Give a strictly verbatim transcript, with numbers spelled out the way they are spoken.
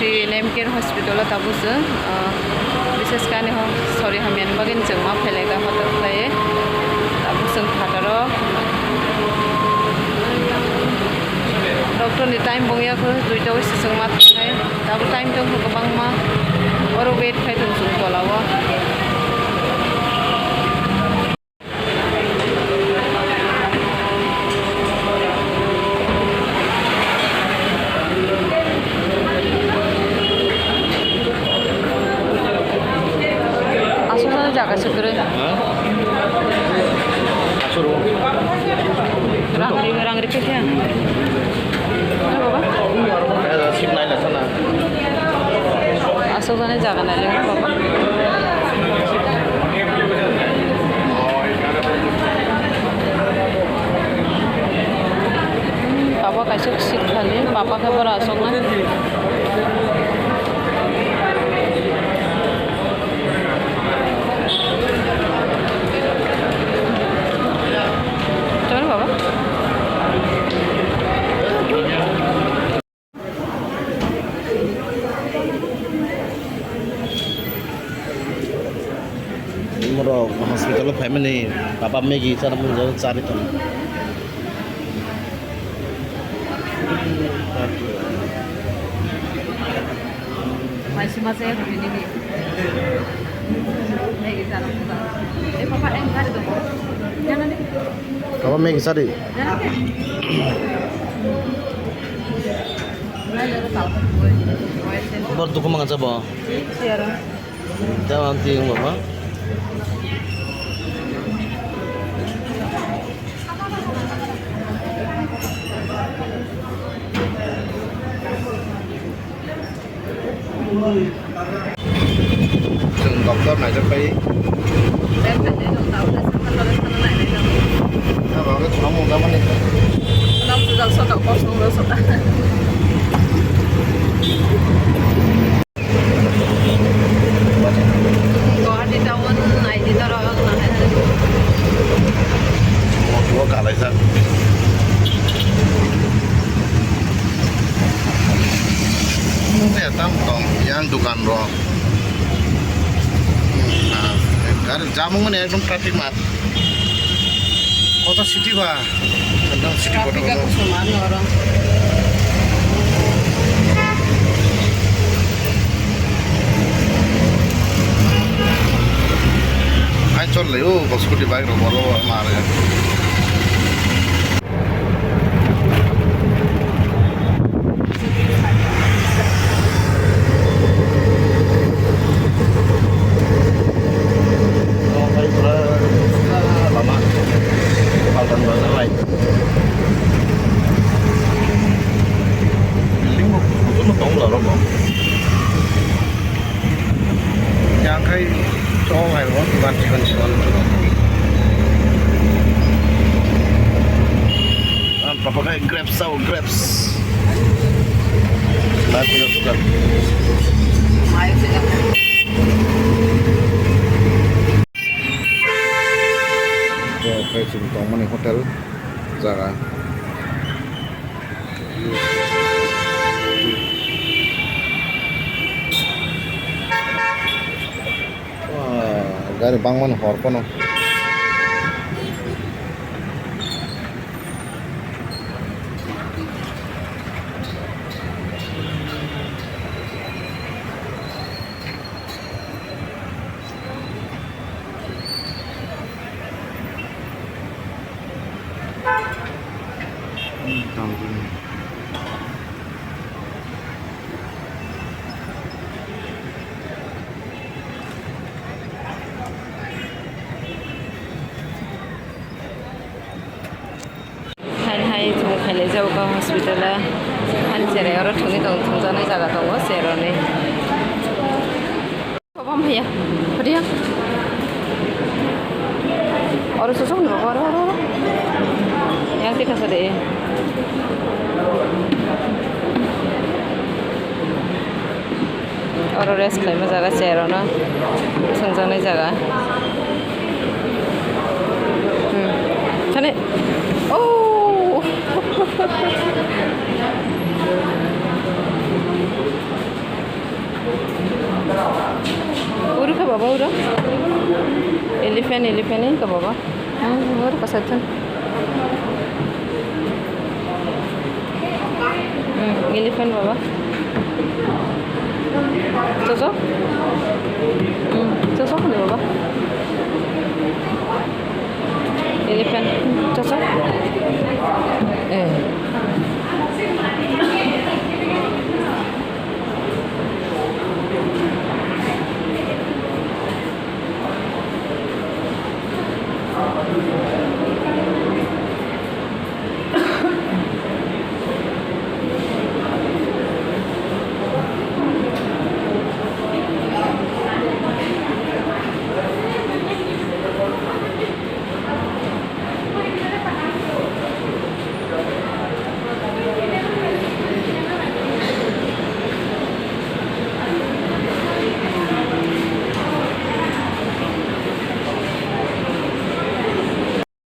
Nemcare hospital o tabuk chwng, ah, bises kani ho sori hamya ni bagwi chwng ma phailai kha hotok khlaiwi. Tabuk chwng phataro doctor ni time bung ya kho, duita o se chwng ma thangnai. Tabuk time tong kho kwbangma, oro wait khai tong chwng tola o. Aswk jaga se kwrwi. Ha? Aswk. Rang ri, rang ri khe khe. Baba? Sip nai na sana. Aswk jani jaga nai le baba. Baba kaisa seat khali, baba khe bora aswk na. Chal baba. Borok hospital o phaimani papa Maggie chana mungjago, chari tongo. Mai sima se rwdi nini. Maggie chana mungjago. Eh, papa, eh, gari dong. Jana ni. Papa Maggie chari. Jana ni. Bor dukhu mangsa bo. Siara. Jawab ti wng baba. Chwng doctor naijak pai. Abo khe khwna mung jamani. Guwahati town naidi norok nang nai. Motor o kalaijak. Nungya tam tong yang dukan rok. Gari jamung mani ekdom traffic mat. Koto city ba? Ekdom city kotor kotor. Ai chol lai o, scooty bike rok boro ma re. Building bo kuchuk no tongo aro bo. Yang khai chong hai bo dukan chikon chikon. Ang papa khai grapes sao grapes. Lati no suka. Bo khai chwng tongmani hotel jaga. Wah, gari bangmani hor phano. Hain hai chwng khailai jago kha hospital o. Hani cherai oro thwngwi tong, thwngjaknai jaga tongo chair rokni. Obam haya. Hodiya. Oro susuk ni oro, oro, oro. Yang tika sa de. Oro rest khlaima jaga chair ono thwngjaknai jaga. Hmm. Thani. Oh! Oro elephant, elephant wngkha baba. Hmm, oro kaisa thun. Hmm, elephant baba. Chosok. Hmm, chosok ni baba. Elephant. Chosok. Eh.